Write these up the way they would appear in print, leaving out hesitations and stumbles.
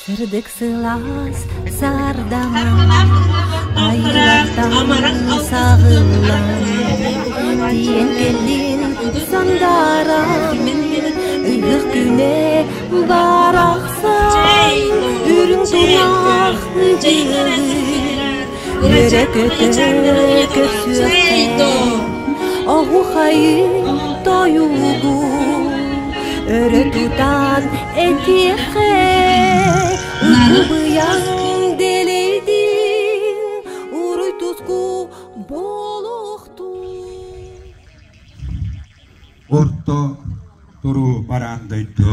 Сырдык сылаас сардаҥа айылартан саҕыллан тиийэн кэллин сандааран ыһыах күнэ барахсан үрүҥ тунах дьиҥин үөрэ-көтө көрсүөххэ оһуохайы тойугу өрө тутан этиэхэ ытыбыйаҥ дэлэйдин уруй туску буолуохтун Орто туруу бараан дойду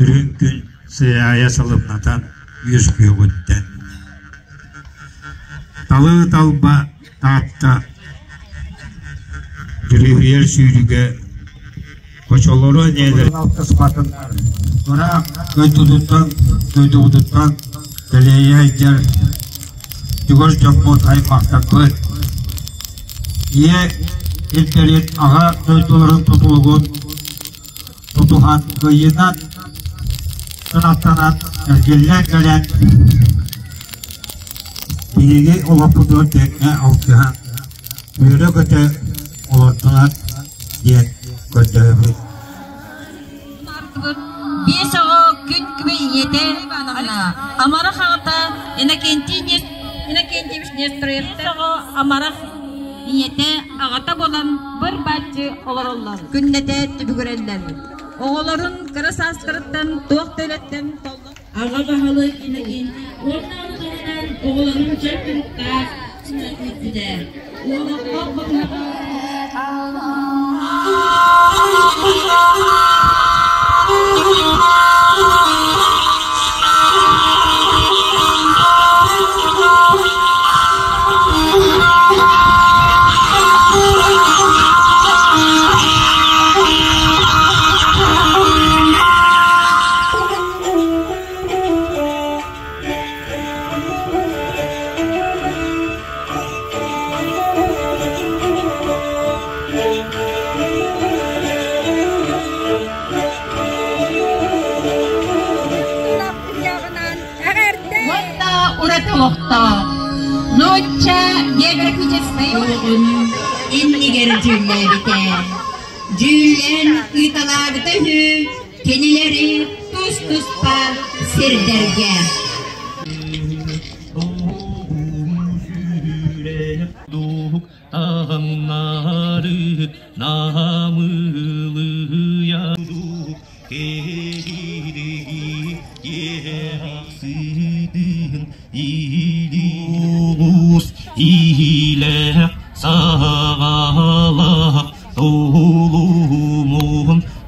үрүҥ күн сыайа салымнатан үөскүөҕүттэн Талыы талба Таатта Дьүрүһүйэр сүүрүгэ хочолору эниэлэр алтыспатыннар ыраах дойдутуттан дойдубутуттан кэлиэйэ сылдьар чугас дьоммут аймахтарбыт ийэ ирдэрин аҕа дойдуларын тутулугун тутуһан кыайыынан кынаттанан эргиллэн кэлэн биһиги олохпутугар тэҥҥэ алтыһан үөрэ-көтө олордулар диэн көрдөһөбүт. Биэс оҕо күн күбэй ийэтэ амарах аҕата Иннокентий Иннокентьевич Нестеровтар оҕо амарах ийэтэ аҕата буолан быр-бааччы олороллор. Күннэтэ түбүгүрэллэр. Оҕолорун кыра саастарыттан туох да үлэттэн толлон Аҕа баһылык Иннокентий уонна ону таһынан оҕолорун чөл туруктаах ииппитэ. Олоххо Уонна ураты олохтоох нуучча географическай олоҕун иннигэр дьүүллээбитэ. Дьүүллээн ыыталаабыта үһү кинилэри тус-туспа сирдэргэ. Иилээх саҕалаах Туолумуһун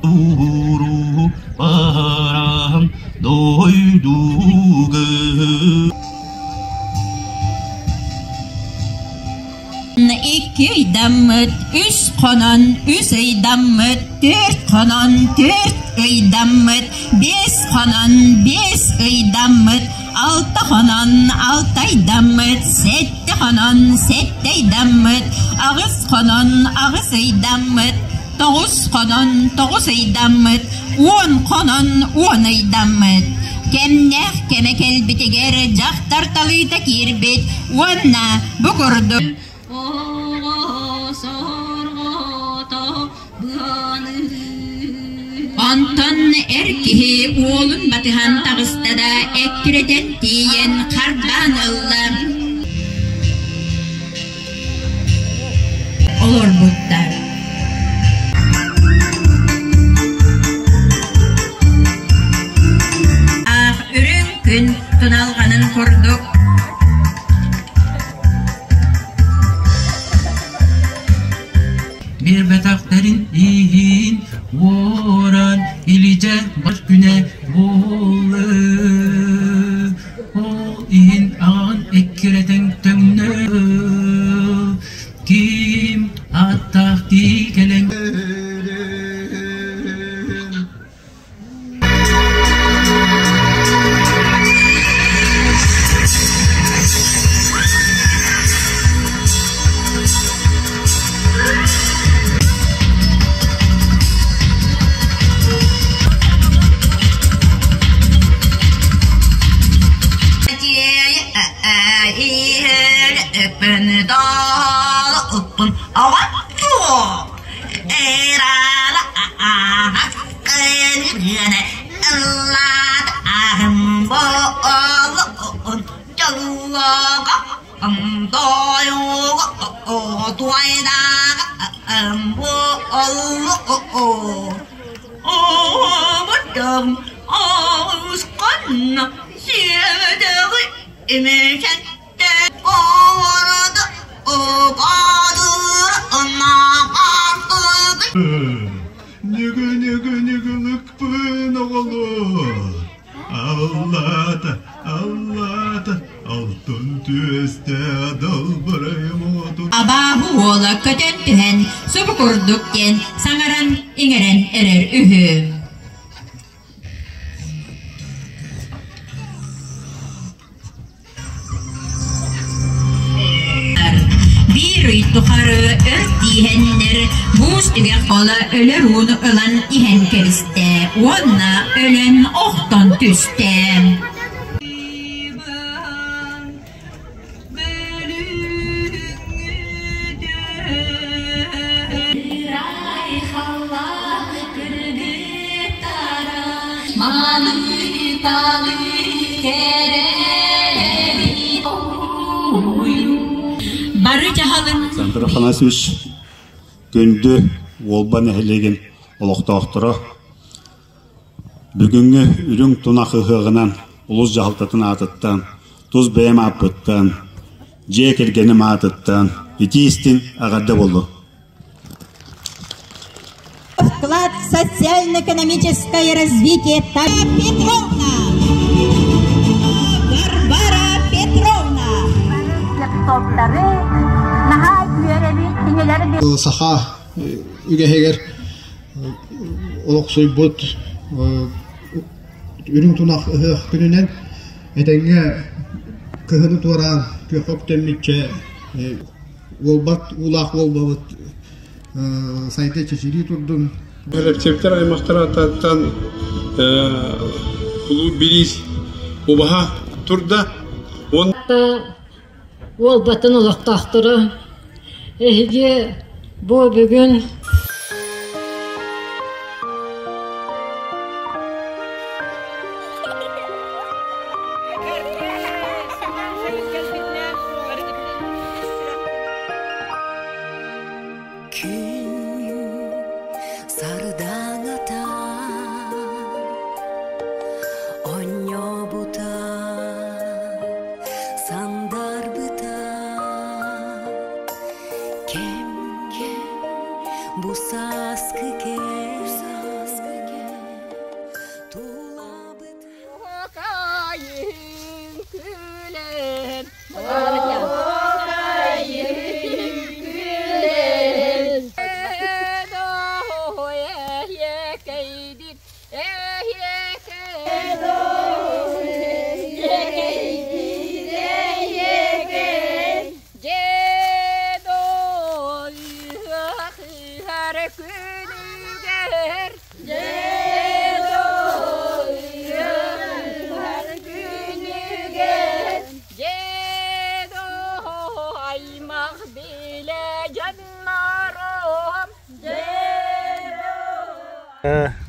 тууру баран дойдуга Икки ыйдаммыт, үс хонон, үс ыйдаммыт, түөрт хонон, түөрт ыйдаммыт, биэс хонон, биэс ыйдаммыт, алта хонон, алта ыйдаммыт, сэттэ хонон, сэттэ ыйдаммыт, аҕыс хонон, аҕыс ыйдаммыт, тоҕус хонон, тоҕус ыйдаммыт, уон хонон, уон ыйдаммыт. Кэмнээх кэмэ кэлбитигэр дьахтар талыыта киирбит уонна бу курдук Онтон эр киһи уолун батыһан таҕыста да эккирэтэн тиийэн харбаан ылла. Олорбуттар. Аах үрүҥ күн туналҕанын курдук Биэрбэтэхтэрин иһин уоран илдьэ бар күнэ буолла. Ол иһин аҕаҕын эккирэтэн төҥнө. Ким ааттаах дии кэлэн Нүгү-нүгү-нүгүлүкпүн оҕолор, Аллата, аллата, алтын түөстэ далбарайым оҕотун. Абааһы уола көтөн түһэн, субу курдук диэн саҥаран иҥэрэн эрэр үһү. Биир ый тухары өр тииһэннэр буус түгэх ола өлөр ууну ылан иһэн кэбистэ уонна өлөн охтон түстэ. Бары дьаһалын Александр Афанасьевич күндү Уолба нэһилиэгин олохтоохторо бүгүҥҥү үрүҥ тунах ыһыаҕынан улуус дьаһалтатын аатыттан, тус бэйэм ааппыттан, дьиэ кэргэним аатыттан итии-истиҥ эҕэрдэ буоллун! Вклад в социально-экономическое развитие Петровна! Варвара Петровна! Саха үгэһигэр олохсуйбут үрүҥ тунах ыһыах күнүнэн этэҥҥэ кыһыны туораан күөххэ үктэммиччэ уолбат уулаах уолбабыт сайда чэчирии турдун. Рецептэр аймахтар ааттааттан улуу бириис убаһа турда. Уолбатын олохтоохторо эһиги бу бүгүн Күн сардаҥата Онньобута сандарбыта Кэм бу сааскы кэм Тулабыт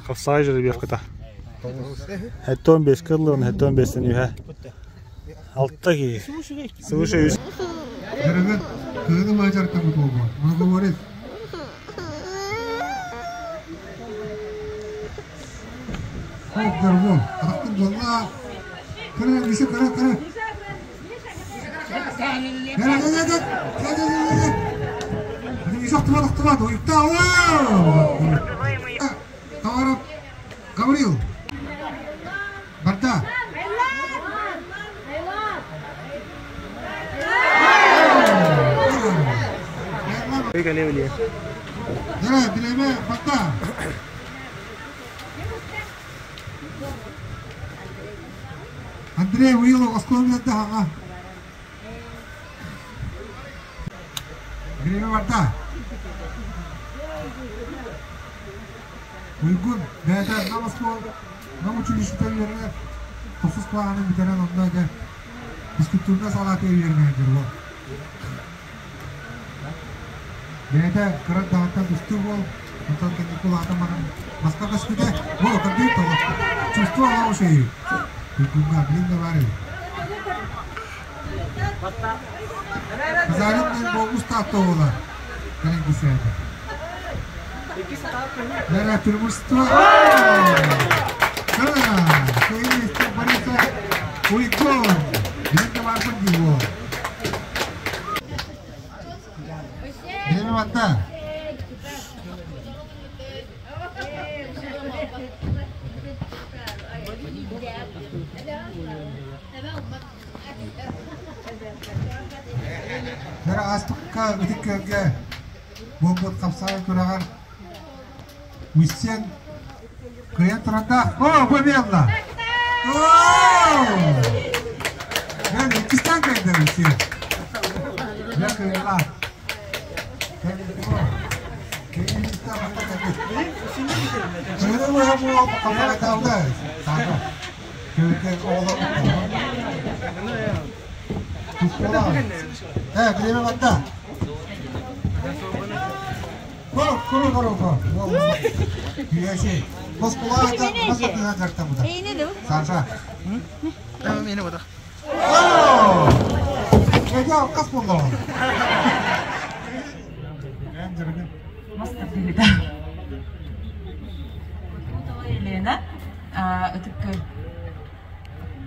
Хапсаҕай жеребьевката. Хэттон бэскэ ыллыгын, хэттон бэстэн үһэ. Алта киһи. Свыше үс. Дөрөгөн кыһыны маачартаммыт буолбут. Многоборец. Хоп, дорогой. Атахтын дьолла. Кыра, Миша, кыра, кыра. Кыра, кыра, кыра, кыра, кыра, кыра. Миша, охтубат, охтубат. Уйукта, Товаров Гаврил. Барда. Дара, билеме, барда. Андрей Уилов, осколом ага. Билеме барда. Уйгун бэйэтэ нам оскуола, нам училищета үөрэнэр, тохсус кылааһын бүтэрэн онно дьэ физкультурнай салаата үөрэнэр дьоллор. Бэйэтэ кыра даҕаттан тустуу буол, онтон кэнники улаатан баран маска көспүтэ. О, көрдүүр тоҕо. Чувство хороший. Туйгунга билин да баар Казарин диэн буолбус таатта уола. Кэлин кисээтэ. Лера преимущество. Кыра, Бориса Уйгун. Билин да баарбын дии уол. Биэри батта. Бары ааспыкка Ытык Күөлгэ буолбут хапсаҕай күрэҕэр Уйсен кыайан турардаах. О, бу эмиэ ылла! О! Бэл иккистээн кыайда Уйсен. Дьэ кыайыылаах. Саша. Хас буолла? Елена, Ытык Күөл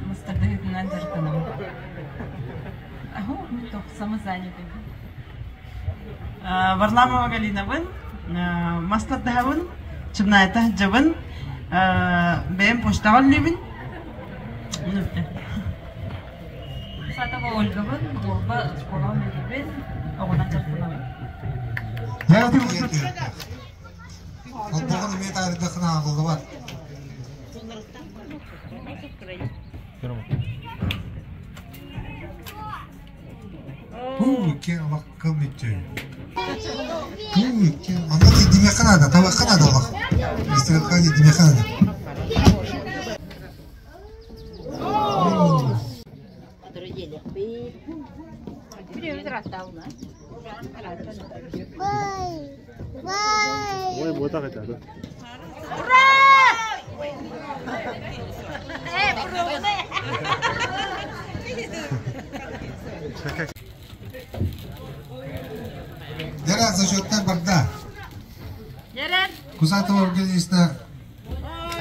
мастардыһытынан дьарыктанабын. Аһу, самозанятый. Варламова Галинабын, мастардаһабын, Чымнаайта сылдьабын, бэйэм почтаҕа үллүүбүн. Сатова Ольгабын, Уолба школаҕа үлэлиибин, оҕонон дьарыктанабын. Холбоҕун эмиэ таарыйдаххына ааҕыллыбат. Уу, икки олох кыл мүччү. Уу, икки онно тиийдимиэххэ наада, табыахха наада олох. Мистерка тиийдимиэххэ наада. Ой, буотах этэ. Дера зачеттан барда. Кусатова Евгеньевна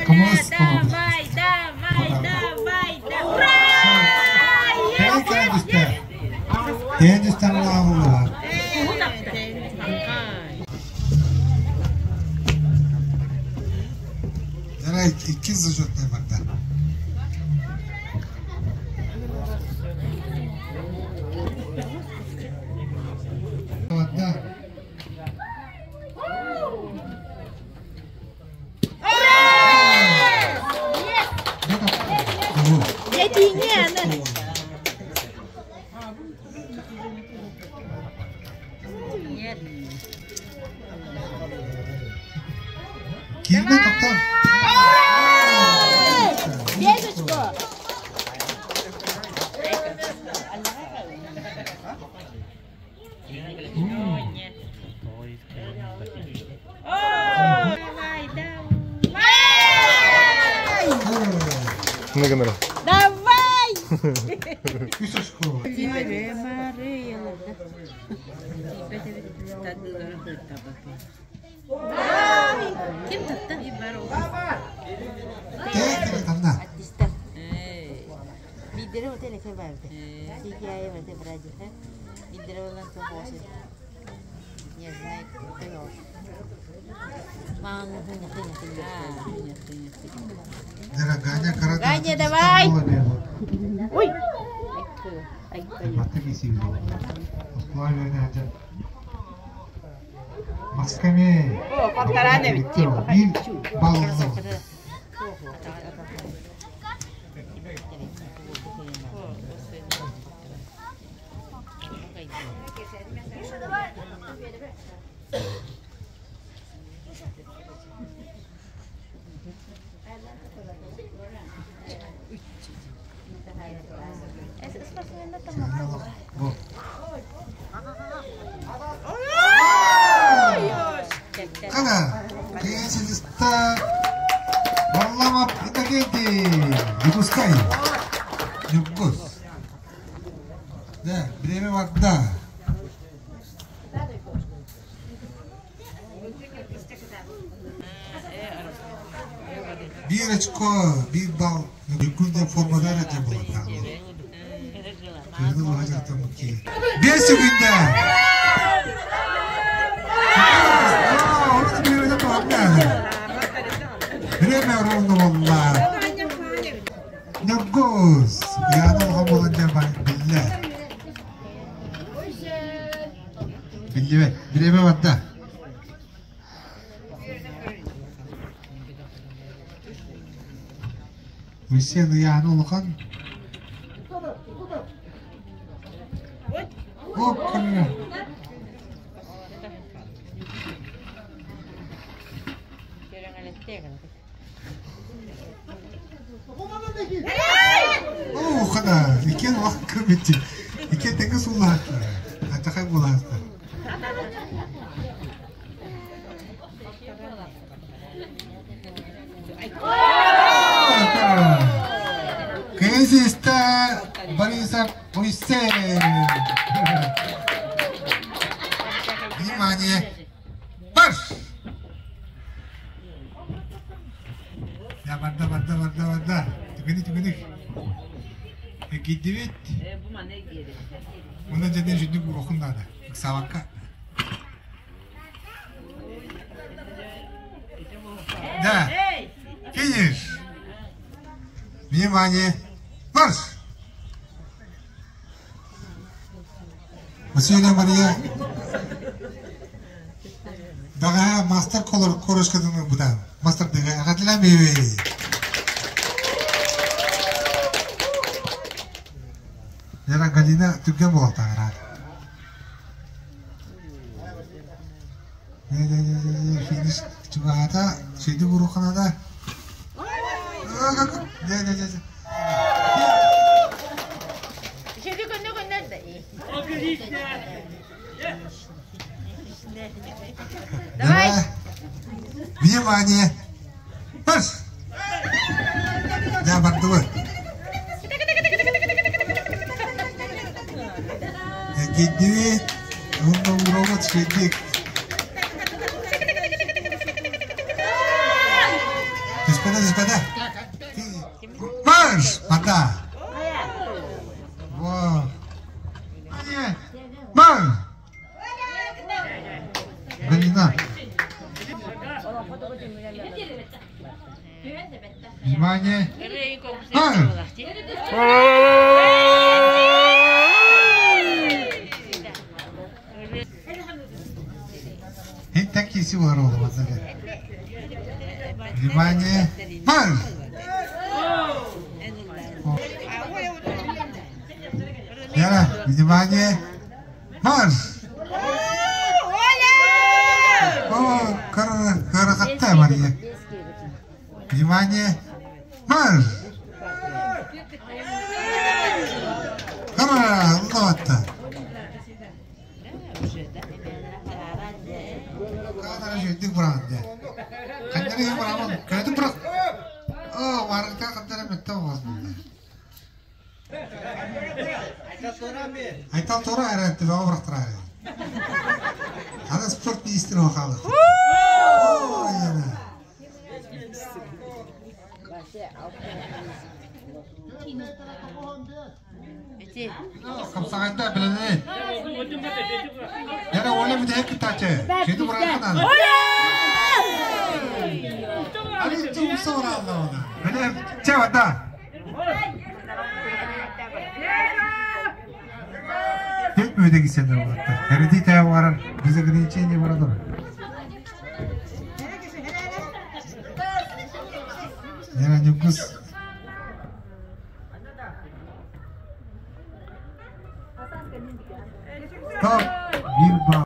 Коммунист Давай, давай, давай, ура! Теннистен лааҕыллар. Дера иккис зачетнай барда. Барда. Киирбэ тоқтон. Не гынара. Давай! Ким татта? Биддere o teleke vardı. Hikaye vardı bracı. Биддere olan çok olsun. Не знаю, Ганя, давай! Ой! О, полтора на ведь. Дьокуускай. Ньургус. Да, время барда. Биир очко, биир балл Ньургун диэн формада эрэ дьэ буолар. Кыһыны быһа дьарыктаммыт киһи. Биэс секунда! Время ровно буолла. Ньургус! Яна улахан буолан дьэ биллэ. Биллибэт. Время барда. Миссия ыйааны улахан. Оп, кырга. Оо, хана, иккиэн улахан көмүтчү. Иккиэн тэҥҥэ сууллаахтар. Ачахай буолаахтар. Кризиста Борисов Уйсен. Внимание! Марш! Я барда, барда, барда, барда. Түгүнү, түгүнү. Киддибит. Мына дьэден жүндүк урохун наада. Ыксабакка. Да. Финиш. Внимание. Марш! Василия Мария Даҕаһа мастер корочкатын ылбыта. Мастер дыга аҕатылаан бэйбэй. Лера Галина түргэн буолуохтааҕар. Финиш чугаһаата, сүйдүк урукханада. Давай! Внимание! Марш! Я бардыбы. Киддибит, онно робот шедик. Түспэдэ, түспэдэ. Марш! Пока! Во! Марш! Галина. Внимание! Марш! Хинтэн киси буолар оҕолор. Внимание! Марш! Яра, внимание! Марш! О, карахатта, Мария. Внимание! Марш! Кара, лотта. Каадара жүйдік бұранды. Қандары ең бұрамын. Көді бұрақ. О, марықта қандары мүтті оғаз болды. Айтал тора әрәтті, баға бұрақтыра әрі. Ана спорт министрі оқалы. О, ена. Қапсағайда біліне. Яра оля бітек кітачы. Жеті бұрақынан. Али тусы оралды оны. Міне, чавада. Тек мөйдегі сендер болады. Әрі тәйі барар, без ограничений барады. Яра нүкіс. Стоп, bir bal.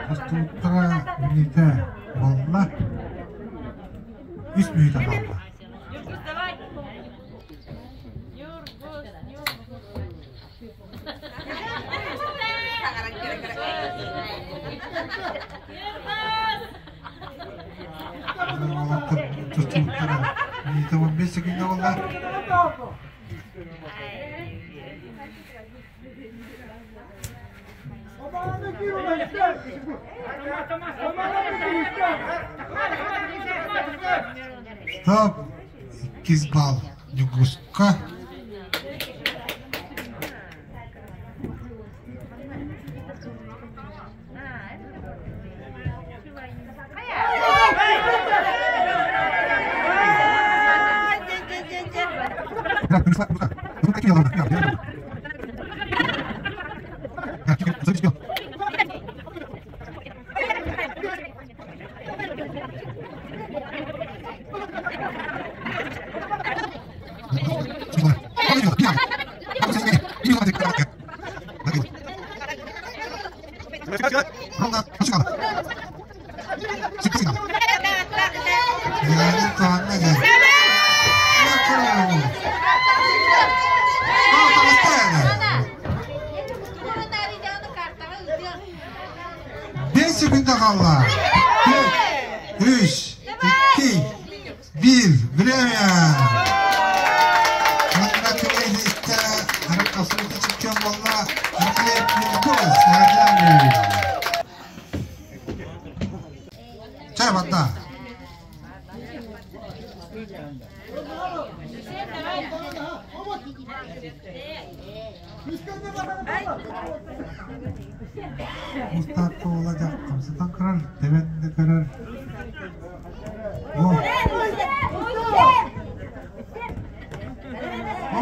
Тустууттара мүнүүтэ буолла. Үс мүнүүтэ хаалла. Уолаттар тустууттара мүнүүтэ 15 секунда буолла. Стоп! Иккис балл Ньургуска. Бес секунда хаалла. Үс, икки, биир. Время! Манна кэлэйдиттэ араккасыыта чемпион буолла Аркадий Мельгос. Чай банда. Устаат уола дьахтамсытан көрөр, тэбэн да көрөр. О! О,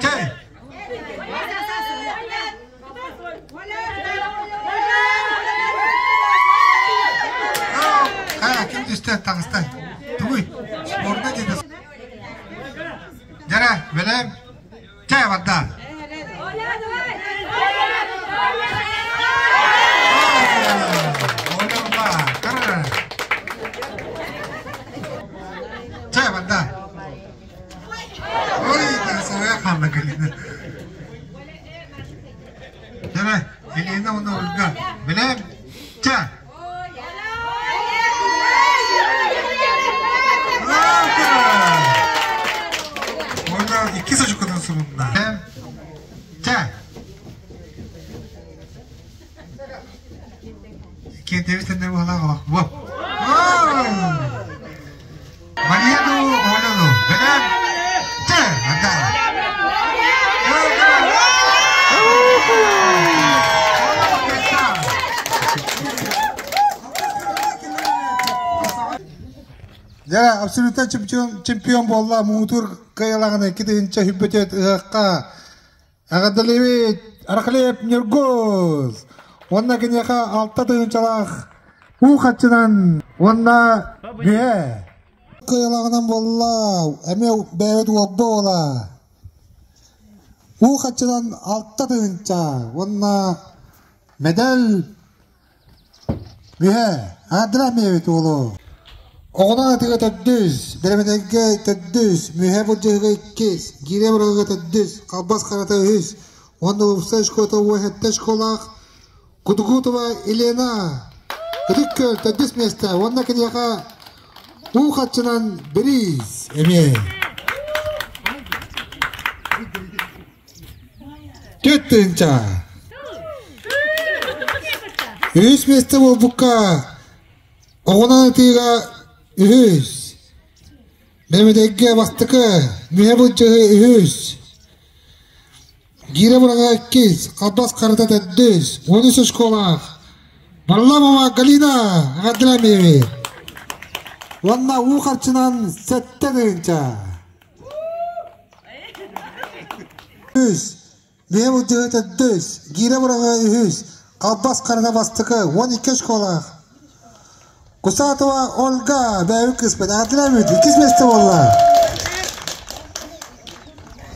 Чэй! Хайа, ким түстэ, таҕыста? Тугуй? Спорда диэтэ. Дьэрэ, бэлэм. Чэй, барда. Чэй, барда. Ой, саҕа хаалла кэлинэ. Дьэрэ, Елена уонна Ольга. Бэлэм. Чэ. Ольга иккис очуккутун сурунна. Чэ. Киэнтэбит тэннэр буолаах олох. Во. Мария дуу, Оля дуу. Бэлэм. Чэ, анда. Дьэ, абсолютно чемпион, чемпион буолла муҥутуур кыайалаҕына икки тыһыынча сүүрбэ ыһыахха Эҕэрдэлиибит Арахлеев Ньургус уонна киниэхэ 6 тыһыынчалаах уу харчынан уонна бүһэ кыайалаҕынан буолла эмиэ бэйэбит уолба уола уу харчынан 6 тыһыынча уонна медаль Бүһэ, аадыра эмиэбит уолу. Оҕонон атыга төрдүс, бэрэмэдэйгэ төрдүс, мүһэ былдьаһыга иккис, гиирэ бырыга төрдүс, халбас харата үһүс уонна уопсай школата уоһэттэ школаах Кутукутова Елена Ытык Күөл төрдүс миэстэ уонна киниэхэ уу харчынан бириис эмиэ. 4 тыһыынча. Үһүс миэстэ буолбукка оҕонон ытыыга үһүс. Бэмэдэйгэ бастакы, мүһэ былдьаһы үһүс. Гиирэ быраҕа иккис, халбас харата төрдүс, 13 очколаах. Варламова Галина эҕэрдэлээмиэбит. Уонна уу харчынан 7 тыһыынча. Үс, Мүһэ былдьаһыы төрдүс, гиирэ быраҕыы үһүс, халбас харана бастакы, 12 очколаах. Кусатова Ольга бэйэбит кыыспыт аатыраабыт иккис миэстэ буолла.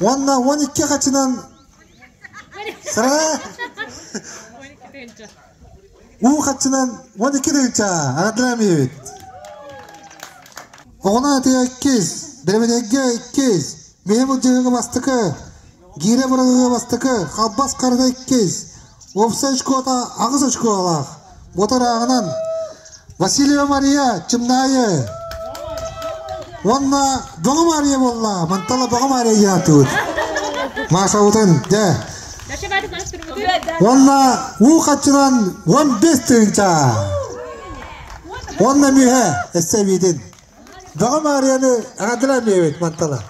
Уонна 12 хачынан сара уу хаччынан 12 тыһыынча аатыраабыт. Оҕону аатыга иккис, бэрэбинэйгэ иккис, мүһэ былдьаһыыга бастакы, Гиирэ бырагыга бастакы, халбас харата иккис, уопсай очкота аҕыс очколаах. Ботар ааҕынан Васильева Мария Чымнаайы уонна Бөҕө Мария буолла. Мантала Бөҕө Мария диэн Маасабытын дьэ. Уонна уу хаччынан 15 тыһыынча. Уонна мүһэ эссе эбиитин. Бөҕө Маарыйаны аҕадылар диэбит мантала.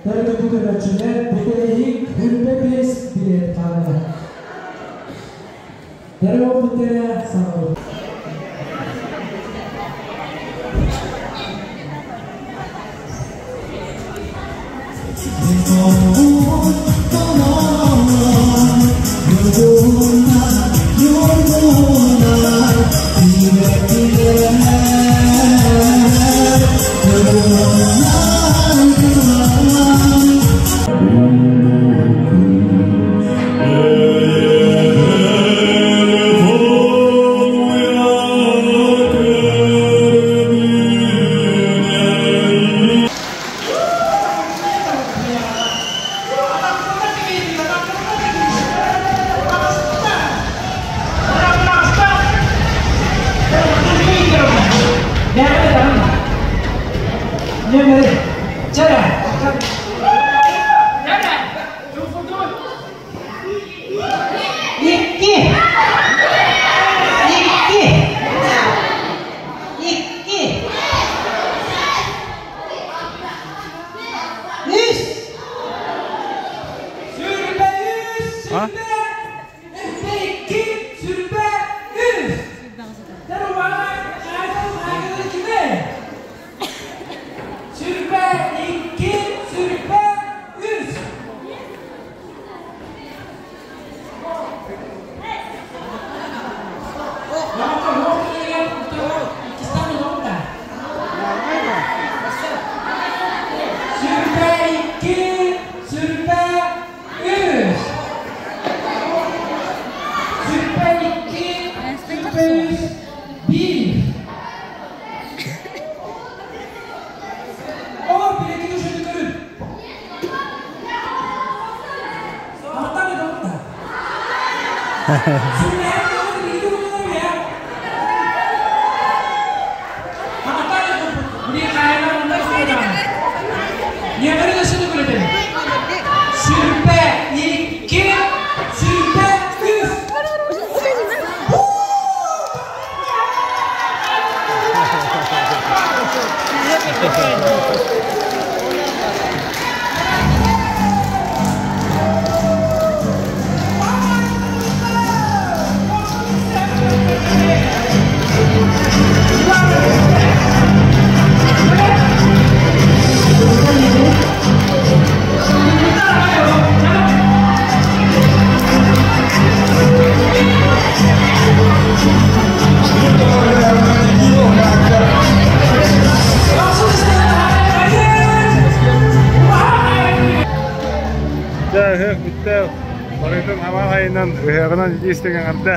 Төрөппүт бүтэһик хүрбэ биэс билиэт хаалла. Төрөппүттэрэ саҥарбыт. Икки! Икки! Икки! Үс! Сүрбэ үс! Сүрбэ! Икки! Сүрбэ үс! Сүрбэ икки, сүрбэ үс. Сүрбэ икки, сүрбэ үс. Сүрбэ икки, сүрбэ үс, биир. О, перекину шөтүкөрүн. Артан edamda. Сүрбэ икки, сүрбэ үс. Дьэ, ыһыах бүттэ. Барытын хамаан айынан, ыһыаҕынан илии истиҥ эҕэрдэ.